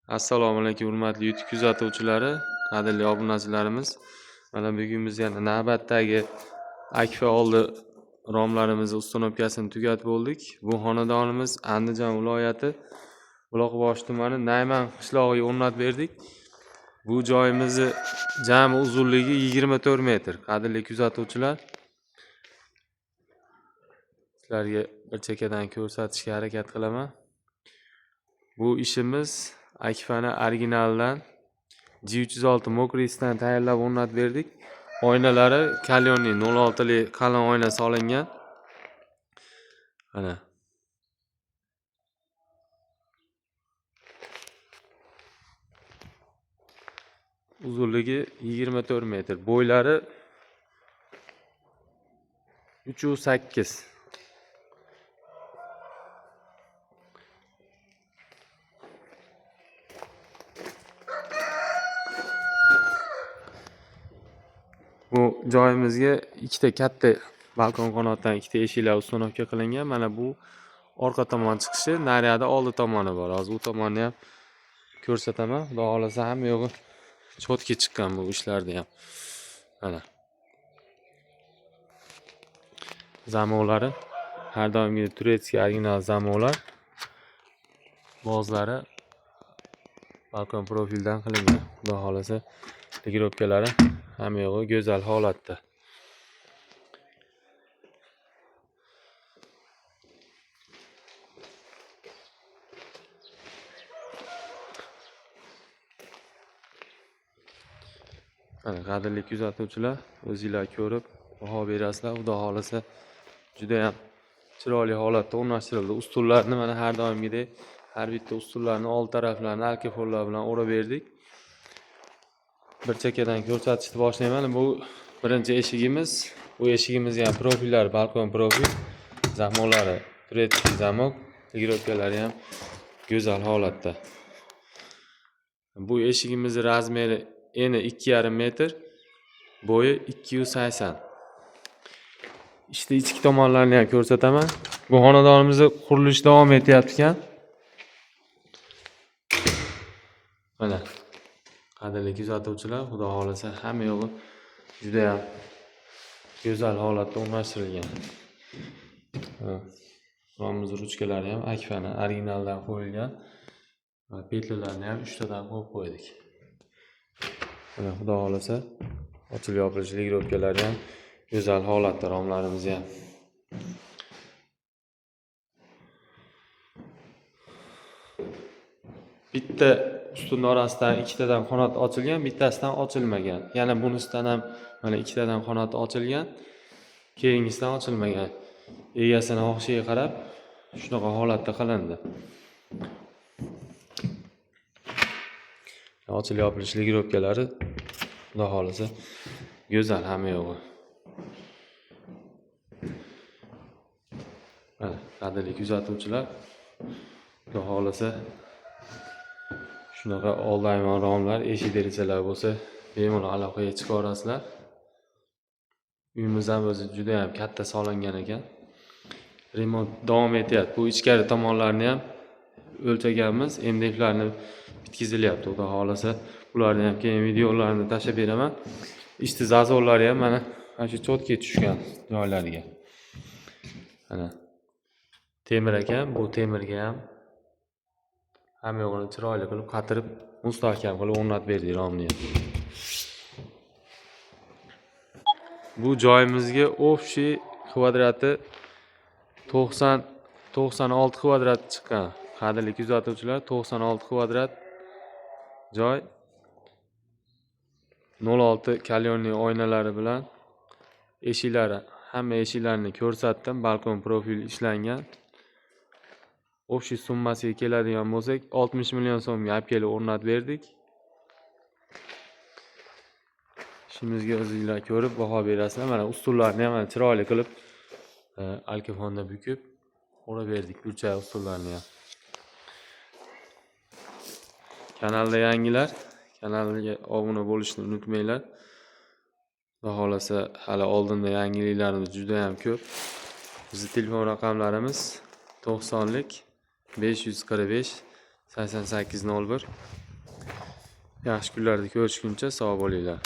Assalomu alaykum hurmatli YouTube kuzatuvchilari, qadrli obunachilarimiz. Mana bugun biz yana navbatdagi akfa oldi romlarimizni uстановкasini tugatib bo'ldik. Bu xonadonimiz Andijon viloyati Buloqboshi tumani Nayman qishlog'iga o'rnatib berdik. Bu joyimizni jami uzunligi 24 metr. Qadrli kuzatuvchilar, sizlarga bir chekkadan ko'rsatishga harakat qilaman. Bu ishimiz Akfani originaldan G306 Mokrisdan tayyorlab o'rnatib berdik. Oynalari kalyonli 0.6 lik qalin oyna solingan. Mana. Uzunligi 24 metr, bo'ylari 3.8. Bu joyimizga ikkita katta balkon qanotdan ikkita eshiklar установка qilingan. Mana bu orqa tomon chiqishi, nariyada oldi tomoni bor. Hozir u tomonni ham ko'rsataman. Xudo xohlasa hamma yo'g'i chotki chiqqan bu ishlarda ham. Mana. Zamoqlari har doimgi турецкий original zamoqlar. Bozlari balkon profildan qilingan. Xudo xohlasa регулировкалari hamma yo'g'i go'zal holatda. Mana qadrli kuzatuvchilar, o'zinglar ko'rib baho berasizlar. Xudo xohlasa juda ham chiroyli holatda o'rnashtirildi. Ustunlarni mana har doimgidek har bitta ustunlarni old taraflarini alkohollar bilan o'rab berdik. Bir chekkadan ko'rsatishni boshlayman. Bu birinchi eshigimiz. Bu eshigimizga ham profillari balkon profil, zamoqlari турецкий zamok, регулировкалari ham go'zal holatda. Bu eshigimizni razmeri eni 2,5 metr, bo'yi 280. İşte ichki tomonlarini ham ko'rsataman. Bu xonadonimizda qurilish davom etyapti ekan. Mana qadrli kuzatuvchilar, xudo xohlasa hamma yo'g'i juda ham go'zal holatda o'rnashtirilgan. Romimiz ruchkalari ham Akfani originaldan qo'yilgan va petlalarni ham 3 tadan qo'yib qo'ydik. Mana xudo xohlasa ochilib yopilish регулировкалari ham go'zal holatda romlarimiz ham. Bitta ustun orasidan ikkitadan qanot ochilgan, bittasidan ochilmagan. Yana bunisidan ham mana ikkitadan qanot ochilgan, keyingisidan ochilmagan. Egasini xohishiga qarab shunaqa holatda qilindi. Ochilib yopilish регулировкалari xudo xohlasa go'zal hamma yo'g'i. Mana qadrli kuzatuvchilar, xudo xohlasa shunaqa oldi romlar, eshik derazalar bo'lsa bemalol aloqaga chiqa olasizlar. Uyimiz ham o'zi juda ham katta solingan ekan. Remont davom etyapti. Bu ichkari tomonlarni ham o'lchaganmiz. MDFlarni bitkizilyapti. Xudo xohlasa ularni ham keyin videolarni tashlab beraman. Ishni zazorlari ham mana shu chotga tushgan joylariga. Mana temir ekan, bu temirga ham hamma yo'g'ini chiroyli qilib qatirib, mustahkam qilib o'rnatib berdik romni ham. Bu joyimizga общий kvadrati 96 kvadrat chiqqan. Qadrli kuzatuvchilar, 96 kvadrat joy 0.6 kalyonli oynalari bilan eshiklari, hamma eshiklarni ko'rsatdim. Balkon profil ishlangan. Общий summasiga keladigan bo'lsak, 60 million so'mga olib kelib o'rnatib berdik. Ishimizga o'zinglar ko'rib baho berasizlar. Mana ustunlarni ham mana chiroyli qilib alkafonda bukib o'rab berdik burchak ustunlarni ham. Kanalda yangilar, kanalga obuna bo'lishni unutmanglar. Xudo xohlasa hali oldinda yangiliklarimiz juda ham ko'p. Bizning telefon raqamlarimiz 90lik 545 88 01. Yaxshi kunlarda ko'rishguncha sog' bo'linglar.